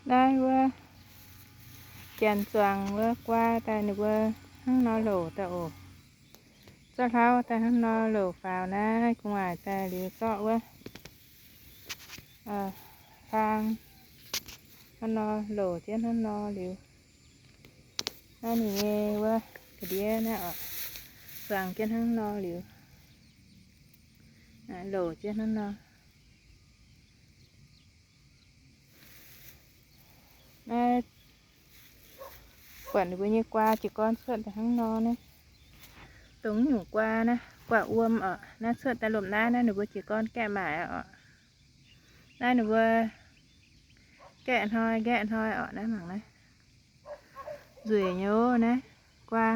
Naaiv wuov janx zuangx wuov guaa daaih ninh mbuo hnangv nor louc daaih oc. Zorqv hlauv daaih hnangv nor louc faaux naaiv, gu'nguaaic daaih liuz zorqv wuov hlaang hnangv nor louc jienv hnangv nor liuz, naaiv ninh nyei wuov ga'ndiev naaiv oc, zuangx jienv hnangv nor liuz, louc jienv hnangv nor. Naaiv buatc ninh mbuo nyei guaa jiez gorn cuotv daaih hnangv nor naaiv. Dongh nyungc guaa naaiv, guaa wuom oc. Naaiv cuotv daaih lomh naaiv naaiv ninh mbuo jiez gorn gaeqv maaic oc. Naaiv ninh mbuo gaeqv hnoi gaeqv hnoi oc. Naaiv mangc naaiv, nzueic nyei naaiv guaa.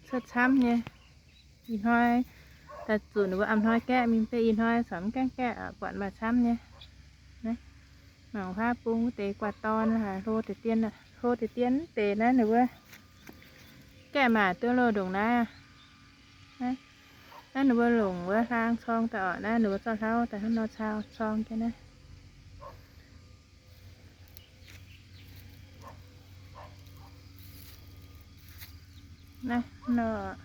Cuotv camv nyei. Ih hnoi daaih zuqc ninh mbuo a'hnoi gaeqv mingh, beiv ih hnoi corc mv gaengh gaeqv, buatc maaih camv nyei. Mangc huaav bung wuov deix guaa dorn hlo deix dien, hlo deix dien deix naaiv ninh mbuo gaeqv maaic duqv loh ndongc naaiv. Naaiv ninh mbuo longc wuov hlaang corng daaih oc. Naaiv ninh mbuo zorqv hlauv daaih hnangv nor corng jienv naaiv. Naaiv nor,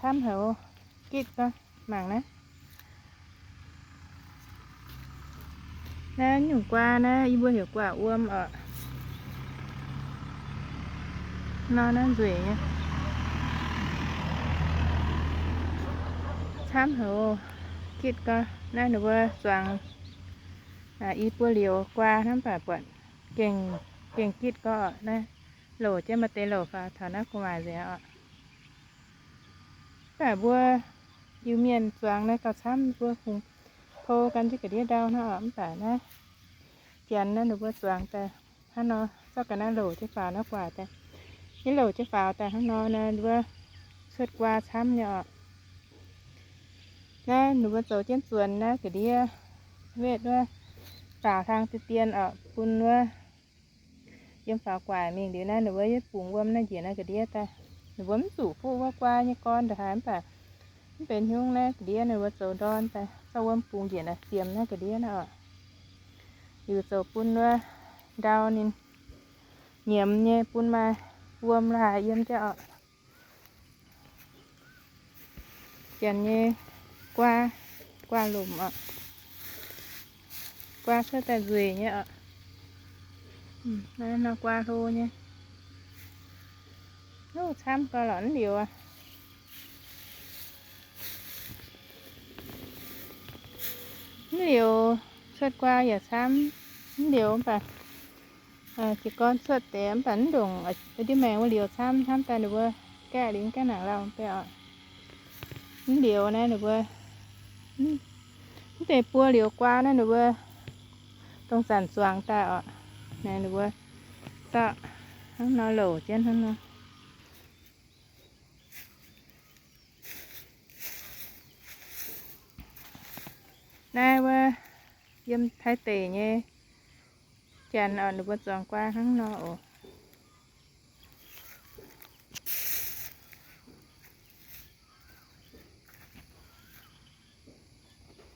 camv haic, gitv gau, mangc naaiv. Naaiv nyungc guaa naaiv yie mbuo heuc guaa wuom oc. Nor naaiv nzueic nyei. Camv haic, gitv gau. Naaiv ninh mbuo zuangx i buo liuz guaa hnangv, mv baac buatc gengh gitv gau oc. Naaiv louc jienv maaih deix louc faaux taux naaiv gu'nguaaic nzengc oc. Mv baac mbuo Iu-Mienh zuangx naaiv gauh camv, mbuo hungx pou gan jienv ga'ndiev ndau hnangv oc. Mv baac naaiv janx naaiv ninh mbuo zuangx daaih hnangv nor, zorqv ga'naaiv louc jienv faaux naaiv guaax daaih. Ninh louc jienv faaux daaih hnangv nor naaiv, ninh mbuo cuotv guaa camv nyei oc. Naaiv ninh mbuo zoux jienv zuonx naaiv ga'ndiev, wetv wuov faaux hlang deix dien oc, bun wuov yiem faaux guaax mingh liuz naaiv, ninh mbuo yietv bungx wuom naaiv njiec naaiv ga'ndiev daaih. Ninh mbuo mv zuqc fuqv wuov guaa nyei gorn ndongc haaix, mv baac mv benx hnyungv naaiv ga'ndiev ninh mbuo zoux ndorn daaih, zorqv wuom bungx njiec naaiv ziemx naaiv ga'ndiev naaiv oc. Liuz zoux bun wuov ndau ninh nyiemz nyei, bun maaih wuom laaih yiem jaav oc. Janx nyei guaa, guaa lomc oc. Guaa cuotv daaih nzueic nyei oc. Naaiv nor guaa hlo nyei. Camv gau lorqc, mv liuz aqv. Mv liuz cuotv guaa yaac camv. Mv liuz mv baac jiez gorn cuotv deix mv baac mv ndongc ndiev maengx wuov liuz camv hnamv daaih ninh mbuo gaeqv liuz gaeqv nangc lauh deix oc. Mv liuz naaiv ninh mbuo mv deix buo liuz guaa naaiv ninh mbuo dongh zanc zuangx daaih oc. Naaiv ninh mbuo zorqv hnangv nor louc jienv hnangv nor. Naaiv wuov yiem Taiv deic nyei janx oc, ninh mbuo zuangx guaa hnangv nor oc.